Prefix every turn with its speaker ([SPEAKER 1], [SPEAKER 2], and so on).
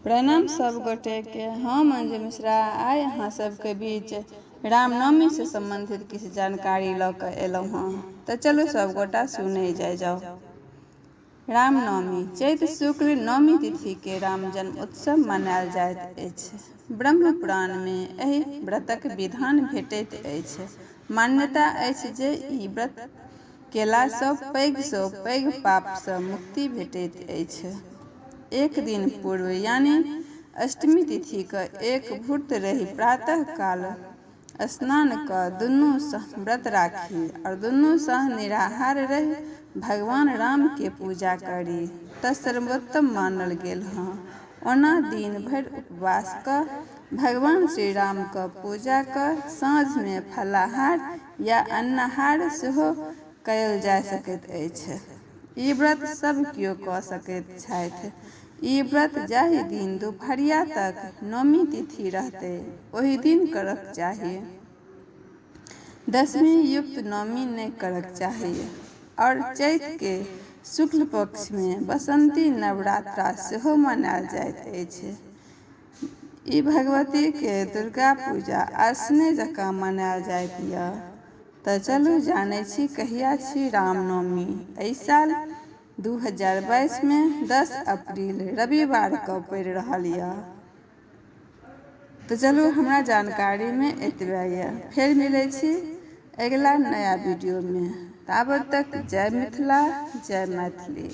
[SPEAKER 1] प्रणाम सब गोटे के, हम अंजू मिश्रा आइ अहाँ सबके बीच रामनवमी से संबंधित किछु जानकारी लऽ कऽ एलहुँ हँ। तऽ चलू सब गोटा सुनै जाय जाउ। रामनवमी चैत शुक्ल नवमी तिथि के राम जन्म उत्सव मनायल जाइत अछि। ब्रह्म पुराण मे एहि व्रतक विधान भेटैत अछि। मान्यता अछि जे ई व्रत केला सँ पैघ सँ पैघ पाप सँ मुक्ति भेटैत अछि। एक दिन पूर्व यानी अष्टमी तिथि क एक भूत रहि प्रातः काल स्नान क दुनू व्रत राखी और दुनू साँझ निराहार रहि भगवान राम के पूजा करी त सर्वोत्तम मानल गेल हँ। ओना दिन भरि उपवास क भगवान श्री राम क पूजा क साँझ मे फलाहार या अन्नाहार सेहो कयल जा सकैत अछि। ई व्रत सब कियो क सकैत छथि। ई व्रत जाहि दिन दुपहरिया तक नवमी तिथि रहतै ओहि दिन करक चाही। दशमी युक्त नवमी नहि करक चाही। और चैत के शुक्ल पक्ष मे बसंती नवरात्रा सेहो मनायल जाइत अछि। ई भगवती के दुर्गा पूजा आश्विने जकाँ मनायल जाइत यऽ। तऽ चलू जानै छी कहिया छी रामनवमी। एहि साल 2022 मे 10 अप्रैल रविवार के पड़ि रहल यऽ। तऽ चलू हमरा जानकारी मे एतबे यऽ। फेर मिलै छी अगिला नया वीडियो मे। ताबत तक जय मिथिला जय मैथिली।